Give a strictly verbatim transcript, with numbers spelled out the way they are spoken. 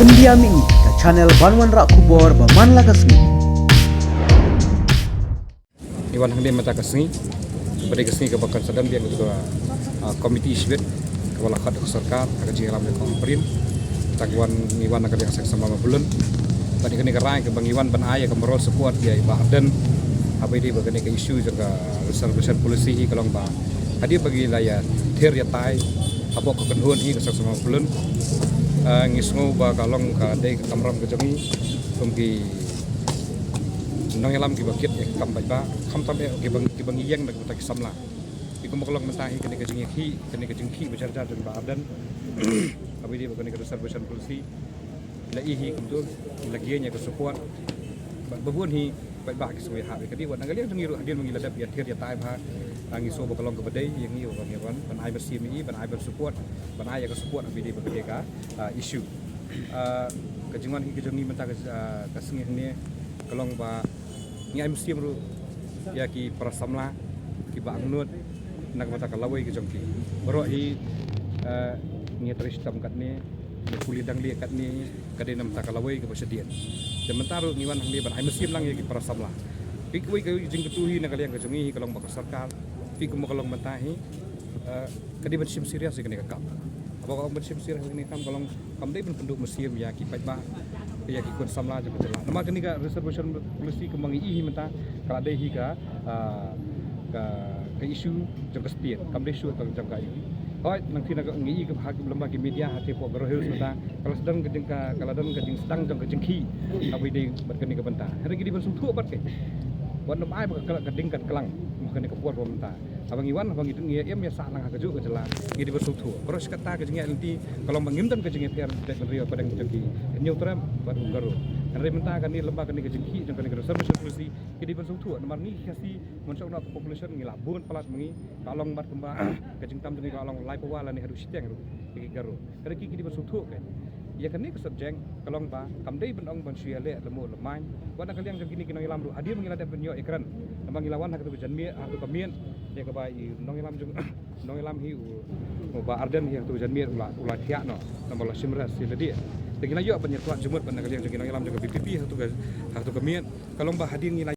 India Mih, ka channel ban wanrah khubor ba man la ka sngi. Ngi wan hangne mynta ka sngi, ba dei ka sngi kaba kan sa don biang ka, ah, komiti shibit kaba la khot da ka sorkar ha ka jingïalam jong ka Home Print. Mynta ngi wan, ngi wan na ka liang Seng Samla Mawphanlun. Bad ïa kane ka rai kaba ngi wan ban ai ïa ka moral support ïa i Bah Ardent, haba ïadei bad kane ka issue jong ka reservation policy hi, ka long ba hadien ba ngi la ïa thir ïa tai hapoh ka kynhun hi ka Seng Samla Mawphanlun, ah, ngi sngew ba ka long ka dei ka kamram ka jong ngi kum ki nongïalam kiba kit ïa ka kam paidbah, khamtam eh kiba, kiba ngi ïeng na ka bynta ki samla. Ki, kumba ka long mynta hi, kane ka jingïakhih, kane ka jingkhih ba jar jar jong i Bah Ardent haba ïadei bad kane ka reservation policy. La i hi kumto, la ki ïa ka support. Ba, ba bun hi paidbah ki sngew ïahap ïa ka dei, wat na ka liang jong ngi ruh hadien ba ngi la dep ïa thir ïa tai bha, ah, ngi sngew ba ka long kaba dei ïa ngi, ba ngi wan ban ai mynsiem ïa i, ban ai ban support, ban ai ïa ka support haba ïadei bad kane ka, ah, issue. Ah, ka jingwan hi ka jong ngi mynta ka, ah, ka sngi hangne ka long ba ngi ai mynsiem ruh ïa ki para samla kiba angnud na ka bynta ka lawei ka jong ki. Baroh hi, eh, ngi trei shitom katne, ngi pule dang lieh katne, ka dei na ka bynta ka lawei kaba shadien. Te mynta ruh ngi wan hangne ban ai mynsiem lang ïa ki para samla. Phi, kawei ka jingkyntu hi na ka liang ka jong ngi hi ka long ba ka sorkar, phi, kumba ka long mynta hi, eh, ka dei ban shim serious ïa kane ka kam. Haba ka ong ban shim serious ïa kane ka kam, ka long kam dei ban pynduh mynsiem ïa ki paidbah, ïa ki khun samla jong ka jylla. Namar kane ka reservation policy kumba ngi i hi mynta ka la dei hi ka, ah, ka, ka issue jong ka state, kam dei issue jong ka ïing. Hooid, nangta ngi i ka ha ki, lem bad ki media ha ki por ka roi mynta ka la sdang ka jing ka, ka la don ka jingsdang jong ka jingkhih haba ïadei bad kane ka bynta. Hynrei ngi dei ban sngewthuh bad ka, wat nym ai ba ka, ka ding ka klang ha kane ka por ba mynta. Haba ngi wan, haba ngi dang ïa im ïa sah lang ha kajuh ka jylla, ngi dei ban sngewthuh. Baroh shi katta ka jingïaid lynti ka long ba ngim don ka jingïapher bad ban riew pdeng jong ki Hynñiewtrep bad u Garo. Hynrei mynta kane lem bad kane ka jingkhih jong kane ka reservation policy, ngi dei ban sngewthuh namar ngi ki Khasi, mynshuwa ka population ngi la bun palat ma ngi, ka long bad kumba ka jingtam jong ngi ka long lai pawa lane haduh shiteng ruh ïa ki Garo. Hynrei ki, ki dei ban sngewthuh ka, ïa kane ka subject ka long ba kam dei ban ong ban shu ïaleh lemo lemain. Wat na ka liang jong kine ki nongïalam ruh hadien ba ngi la dep ban ïoh ïakren, namar ngi la wan ha katu ka janmiet, ha katu ka miet ïa kaba i nongïalam jong, nongïalam hi u, u Bah Ardent hi ha katu ka janmiet u la, u la thiah noh namar la shim rest sha lade. Te ngi la ïoh ban ïathuh jingmut bad na ka liang jong ki nongïalam jong ka VPP ha katu ka, ha katu ka miet, ka long ba hadien ngi la